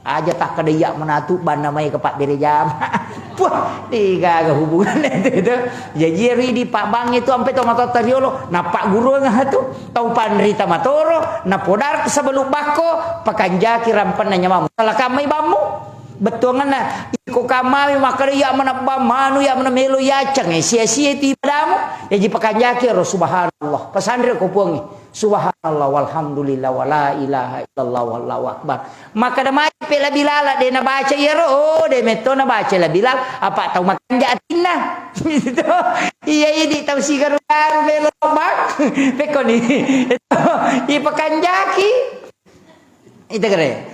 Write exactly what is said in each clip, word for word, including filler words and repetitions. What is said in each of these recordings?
Aja takkeda iya manatu banna mai ke pabbere jama. Wah, degaga hubunganna itu, itu. Jaji ri di Pak Bang itu ampe to matotta riolo, nappagguruang tu. Tau panrita matoro, napodarku sebelum bakko, pakanjaki rampenna nyamamu. Salah kamai bammu. Bettuanganna, iko kamami makkeda iya mana bang manu, iya mana melo yaceng, eh, sia-sia itu ibadamu. Jaji pakanjaki ro subhanallah. Pasanre ko puangi. Subhanallah, walhamdulillah, wala ilaha illallah, wallahu akbar. Makkeda mai pe la Bilal, de nabaca iyaro, oh, de metto nabaca la Bilal, apa tau makanja atinna. Gitu. Iya, idi tau sigaru-garu melo bang. Pekkoni. Itu, ipakanjaki. Itu kere.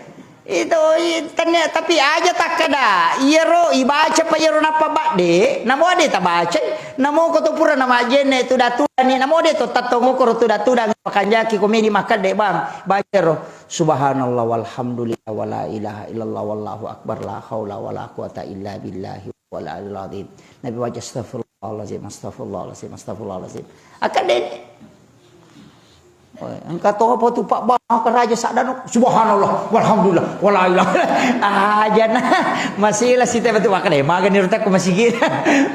Itu, i-, tenne-, tapi aja takkeda, iyaro, ibaca pa iyaro nappa badde, namo de tabacai, namo ko to pura namajenne tu datudani, namo de to tattongo koro tu datudang, pakanjaki komedi makkede bang, baca ro. Subhanallah walhamdulillah wala ilaha illallah wallahu akbar la haula wala quwata illa billahi wal aliyil azim. Nabi baca astagfirullahalazim, astagfirullahalazim, astagfirullahalazim. Akkadeni. Oh, engka topa tu Pak Bang, karaja saddano. Subhanallah, walhamdulillah, wala ilaha. Aja na. Masih lah sita betul makan deh. Makan ni rutak masigi.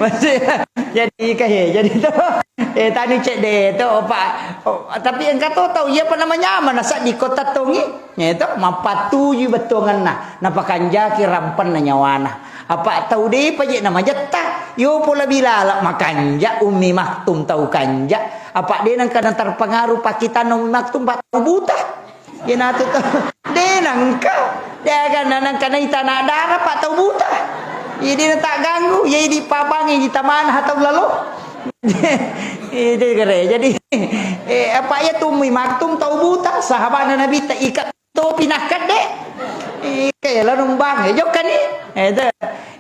Masih. Jadi kahe, jadi tu. Eh, tani cek deh tu, Pak. Oh, tapi engka to tau iya apa namanya? Mana sak di kota tongi? Ya itu, mapatuju betonganna. Napakanjaki rampenna nyawana. Apa tau depa je namajetta. Yo pola Bilal makanja Ummi Maktum tau kanja. Apa de nengka terpengaruh pakitanna Ummi Maktum, Pak, tau buta. Iyanatu to. De nengka. De aga na nengka naita na dara, Pak, tau buta. Iya de na tak ganggu. Iya di pabang, iya di tamana, tau lalo. Itu kere. Jadi, eh, apa iya tu Ummi Maktum tau buta, sahabatna Nabi tak ikat topi nakkedde. Eh, kayak lanung bang, eh, jokkani. Eh, itu.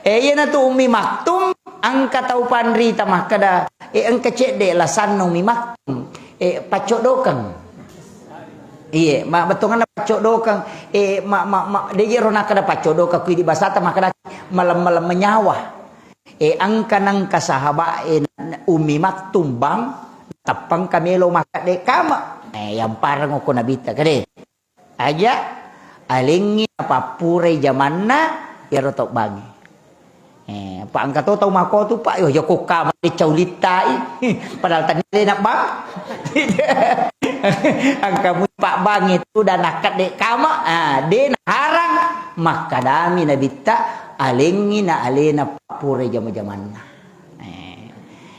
Eh, iyanatu Ummi Maktum, engka tau panrita makkeda, eh, engka cedde lasanna Ummi Maktum. Eh, paccodokeng. Iye, ma-, bettuanganna paccodokeng. Eh, ma-, ma-, ma-, de jero nakkeda paccodokeng, kui di basata makkeda malem-malem menyawa. Eh, engka nengka sahabat, eh, Ummi Maktum bang, teppengka melo makkede kama. Eh, yang pareng ko Nabitta kede. Aja, alengngi napappurai jamanna, iyaro tau bangi. Eh, pa engka to tau makotu, Pak, yo, yo, ko kama de caulittai. Padahal tania de na bang. Engka mui Pak Bang itu dan nakkedde kama, ah, de naharang, makkadami Nabitta, alengngi na alena pappurai jama-jamanna. Eh,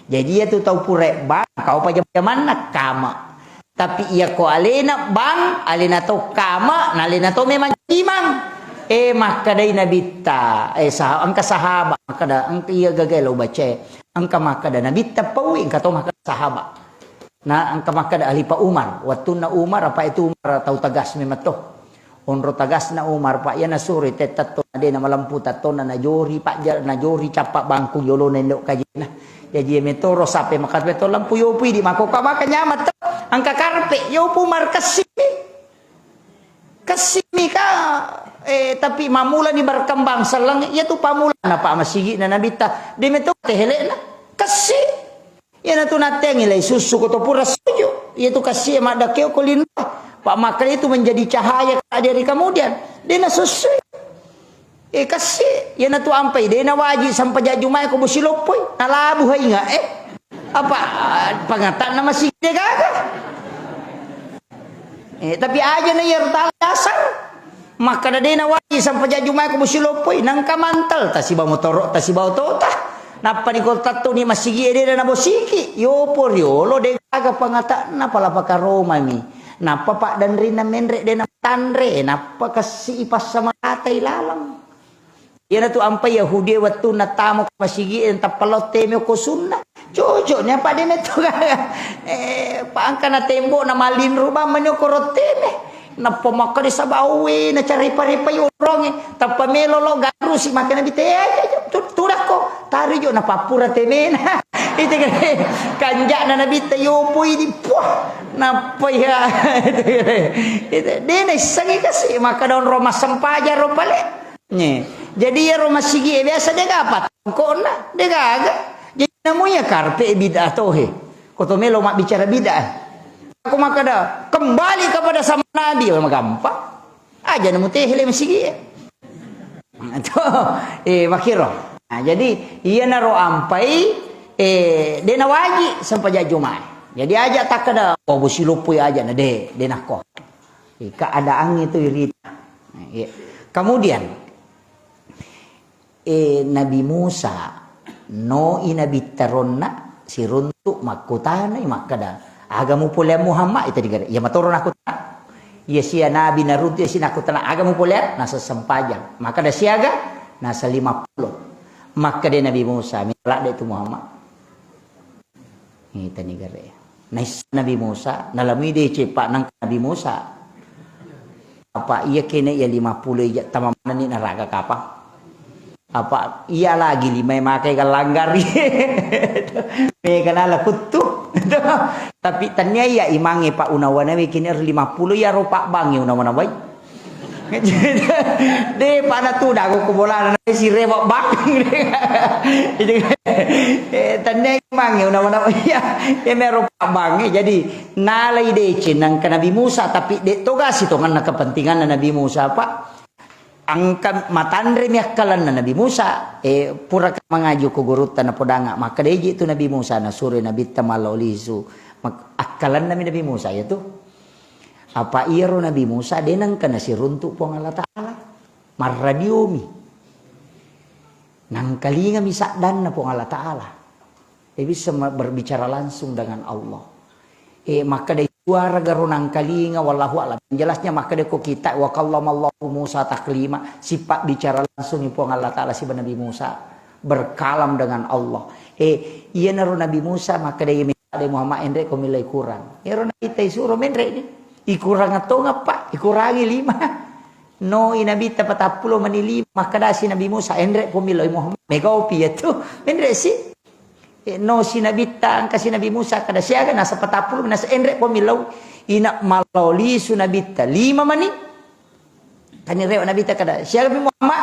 jadi iya tu tau pura bang, kau pa jama-jamanna, kama. Tapi iya ko alena bang, alena to kama, na alena to memang cimang. Eh, makkedai Nabitta, eh, sah-, engka sahabat, makkeda, engka iya gagai lo bacae. Engka makkeda Nabitta paui, engka to makkeda sahabat. Na engka makkeda Khalifah Umar, wettunna Umar, apa itu Umar tau tegas memang to. Onro tegasna Umar, Pak, iya nasuroi tettetto, na de namalempu tettona, najori pajja-, najori cappa bangku yolona indo kajina. Jaji iya metoro sape maka to lempu yopui di mako ka maka nyaman to. Engka karpe, yopu Umar kessimi. Kessimi ka, eh, tapi mamulani berkembang selleng, iya tu pamulana Pak masigi'na Nabitta. De meto tehelena. Kessi. Iyanatu natteangi lai sussu ko to pura suju. Iyatu kassie maddakkeo ko linro. Pa makkeda itu menjadi cahaya ka dari kemudian. De nasussui. Eh, kassie. Iyanatu ampai de nawaji sampaja Jumae ko bosi loppoi. Nalabu hainga, eh. Apa, ah, pangatanna masigi de gaga. Eh, tapi aja na iyaro tala dasar. Makkeda de nawaji sampaja Jumae ko bosi loppoi, nangka mantel, tasiba motoro, tasiba otota. Nappa ni ko tattoni masigi e de na nabosiki. Yopo riolo de gaga pangatanna pala pakaromami. Nappa paddanrinna menre de na tanre, nappa kessi i passamaratai laleng. Iyanatu ampai Yahudi e wettunna tama ko masigi e tappa lao teme ko sunna. Cocokni apa de metto gaga. Eh, pa engka na tembok na malinru bang mani okoro teme. Nappa makkeda sabawwe na carepa-repa yoronge. Tappa melo lo garusi makkeda Nabitta, eh, aja, aja, tu-, tudakko. Tari jo na pappura temena. Itu kan kanjana Nabitta yopoi di puah. Nappa ya. Itu, itu. De naissengi kasi makkeda onro massempajang ro pale. Nye. Jadi iyaro masigi e biasa de gaga patongkona, de gaga. Jadi namu iya karpe bid'ah tohe. Ko to melo mabbicara bid'ah. Aku makkeda kembali kepada zaman Nabi, oh, magampang. Aja namu tehele masigi e. Eh, makkiro. Nah, jadi iyanaro ampai, eh, de' nawaji sempajang Jumae. Jadi aja' takkeda, "Oh, bosi loppoi aja'," na de', de' nakko. Eh, keadaan itu irita. Nah, iya. Kemudian, eh, Nabi Musa, no i Nabitta ronna, siruntu' makkutanai makkeda, "Aga mupoleang Muhammad?" Itu digare. Iya matoro nakkutana. Iya sia nabi naruntu' iya si nakkutana, "Aga mupoleang?" Naseng sempajang. Makkeda, "Siaga?" Naseng, "Lima pulo." Makkeda Nabi Musa, "Mela de' tu Muhammad." Itani gare. Naisseng Nabi Musa, nalamui deceng pa nangka Nabi Musa. Apa iya kene iya lima pulo ija' tamamanenni naraga kapang. Apa iya lagi lima makai gallanggari. Mega nala kuttu. Tapi tania iya imangnge pa unawa-nawi kene lima pulo iya ro pa bangnge unawa-nawai. De' pa natu dago ko bolana, na sirewa bang. Eh, tania imangnge unawa-nawa iya. Iya mero pa bangnge. Jadi nalai deceng nangka Nabi Musa, tapi de' toga sitongenna kepentinganna Nabi Musa, Pak. Engka matanremi akkalanna Nabi Musa, eh, pura mangaji ko gurutta napodangnga, makkeda iji tu Nabi Musa, nasuro Nabitta mallao lisu. Mak-, akkalannami Nabi Musa iya tu. Apa iyaro Nabi Musa de' nengka nasiruntu' Puang Allah Ta'ala. Marradiomi. Nangkalingami saddanna Puang Allah Ta'ala. Dia bisa me-, berbicara langsung dengan Allah. Eh, makkeda suara garo nangkalinga, wallahu a'lam. Yang jelasnya makkeda ko kita, "Wa kallamallahu Musa taklima." Sifat bicara langsung Puang Allah Ta'ala siba Nabi Musa. Berkalam dengan Allah. Eh, iyanaro Nabi Musa makkeda, "Iya, Muhammad, enre' ko millau ikurang." Iyaro Nabitta isuro menre' ni. Ikurang tongeng, Pak, ikurangi lima. No i Nabitta patappulo mani lima, makkedasi Nabi Musa, "Enre' po millau Muhammad." Megaopi iya tu. Menre' si. Eh, no si Nabitta, engka si Nabi Musa, kada siaga, nasa patappulo, nasa enre' po millau. Ina mallao lisu Nabitta, lima mani. Tani rewa Nabitta kada, "Siaga pi Muhammad?"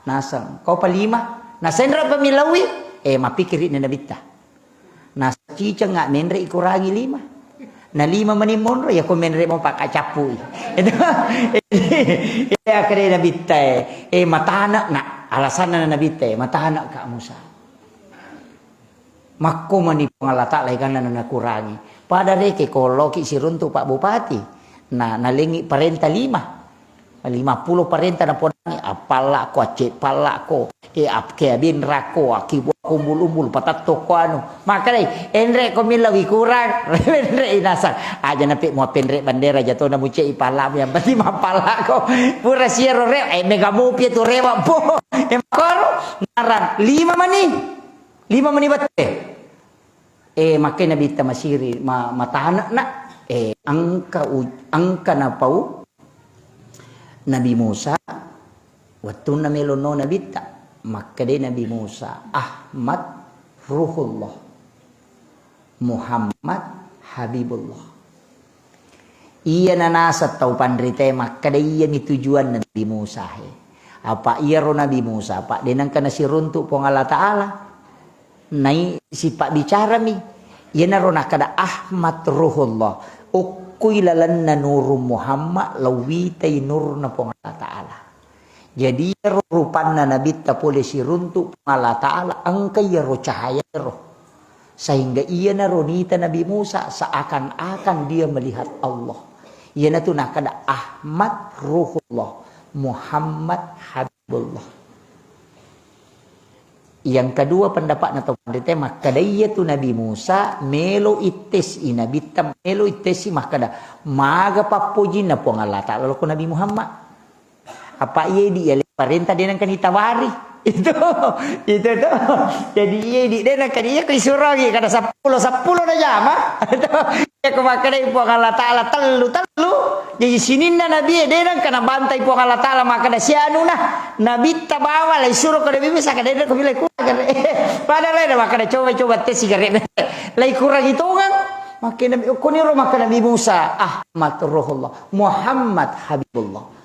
Naseng, "Kau pa lima." Nasa enre' pa millaui. Eh, mappikiri ni Nabitta. Nasa ciceng nga menre' ikurangi lima. Na lima mani monro, ya ko menre' mo pakacappu i. Itu, iya kare Nabitta, eh, eh, matana' na, alasanna Nabitta, eh, matana' ka Musa. Makko mani Puang Allah Ta'ala ikanna nakurangi. Pada reke ko loki siruntu' Pak Bupati. Na, nalengi parenta lima. Lima pulo parenta napodangi, appalla'ko, acce' palla'ko, e, ap-, ke abinrakko, akibua ko umbul-umbul, patatto ko anu. Makkedai, enre' ko millau ikurang, enre' inasang. Aja nape' muappenre' bandera jatona mucei palla'mu, yang penting mappalla'ko. Pura siero re', eh, mega mopi tu rewa po. E, makoro, narang, lima mani. Lima mani bette. Eh, makkai Nabitta masiri, ma-, matana' na, eh, engka u-, engka napau Nabi Musa, wettunna melo no Nabitta, makkedai Nabi Musa, "Ahmad Ruhullah, Muhammad Habibullah." Iya nanaseng tau panritae makkeda iyami tujuanna Nabi Musa he. Apa iyaro Nabi Musa, Pak, de' nengka nasiruntu' Puang Allah Ta'ala. Nai sipabbicarami. Iyanaro nakkeda Ahmad Ruhullah. Okkoi lalenna Nurung Muhammad, lauwitai nurna Puang Allah Ta'ala. Jadi, iyaro rupanna Nabitta pole siruntu' Puang Allah Ta'ala, engka iyaro cahaya ero. Sehingga iyanaro nita Nabi Musa, seakan-akan dia melihat Allah. Iyanatu nakkeda Ahmad Ruhullah, Muhammad Habibullah. Yang kedua pendapatna tau panrita makkeda iyatu Nabi Musa melo ittesi Nabitta, melo ittesi makkeda, "Maga pappojinna Puang Allah Ta'ala loko Nabi Muhammad?" Apa iya idi' iya le parenta de' nengka nitawari. Itu, itu tuh. Jadi iya idi' de' nengka iya ko isurogi kada seppulo, seppulo na jama. Itu. Iya ko makkedai Puang Allah Ta'ala tellu, tellu. Jadi sininna Nabi de' nengka nabantai Puang Allah Ta'ala makkeda sianuna. Nabitta bawa lai suro ko Nabi Musa kada de' ko bilai kurang. Padahal ada makkeda coba-coba tes sigare. Lai kurangi tongeng. Makkeda Nabi, "Okkoniro makkeda Nabi Musa, Ahmad Ruhullah, Muhammad Habibullah."